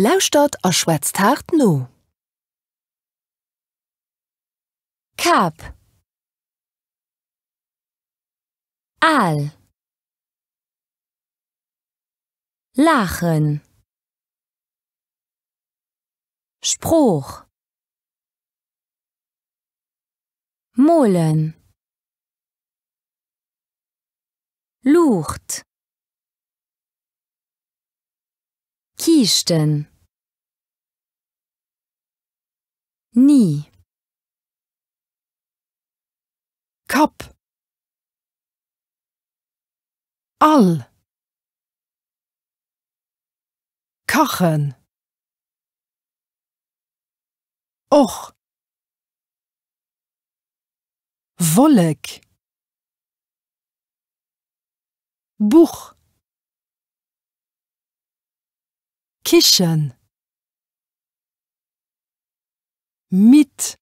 Lauschtert a schwätzt haart no. Kap Al Laachen Sprooch Molen Luucht Kiischten Ni. Kapp All Kachen Och Wollek Buch Kichen Midd.